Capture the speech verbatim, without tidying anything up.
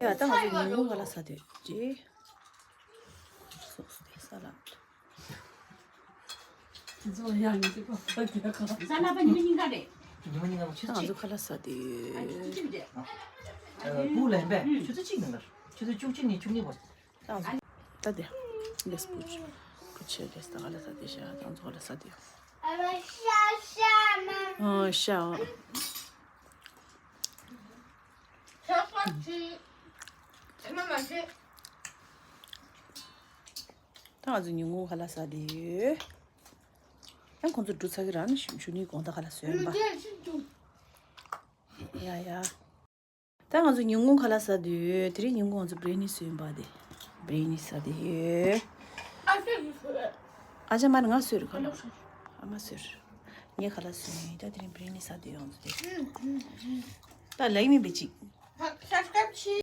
ཡ་ད་ང་ཚོ་ཉིན་གུང་ཁ་ལག་ཟ་དུས་ཀྱི། སོགས་དེ་ས་ལ། ཁྱེད་ཚོ་ཡང་ངེས་ཅིག་པ་ཕ་གི་ཁ། ས་ལ་པ་ཉི་མ་གཉིས་ཀ་རེད། ཉི་མ་གཉིས་ཀ་ཆུ་ཚོད་གཅིག་ང་ཚོ་ཁ་ལག་ཟ་དུས། ཅི་རེད། བུ་ལན་པས་ཆུ་ཚོད་གཅིག་ནང་ལ་ཆུ་ཚོད་བཅུ་གཅིག་ནས་བཅུ་གཉིས་བར། ད་དེ་ལེས་པུ་ཅི་ཁུ་ཆེ་ལེས་ད་ཁ་ལག་ཟ་དུས་ཤ་ད་ང་ཚོ་ཁ་ལག་ཟ་དུས། ཨ་ཤ། ད་ང་ཚོ་ཉིན་གུང་ཁ་ལག་ཟ་དུས་ཡོད། ཡང་ཁོང་ཚོ་འགྲོ་ཚར་གི་རང་ནི་ཞུ་ནི་དགོང་དག་ཁ་ལག་ཟོས་ཡིན་པ། ཡ་ཡ། ད་ང་ཚོ་ཉིན་གུང་ཁ་ལག་ཟ་དུས་ཡོད། དེ་རིང་ཉིན་གུང་ང་ཚོ་བྷི་རི་ཡ་ནི་ཟོས་ཡིན་པ་དེ། བྷི་རི་ཡ་ནི་ཟ་དུས་ཡོད། ཨ་ཅག་མ་ནི་ང་ཟོས་རེད་ཁ་ལག་ཨ་མ་ཟོས་རེད། ངས་ཁ་ལག་ཟོས་ཡིན། ད་དེ་རིང་བྷི་རི་ཡ་ནི་ཟ་དུས་ཡོང་ཚོ་དེ། ད་ལེགས་མིན་པའི་ཅིག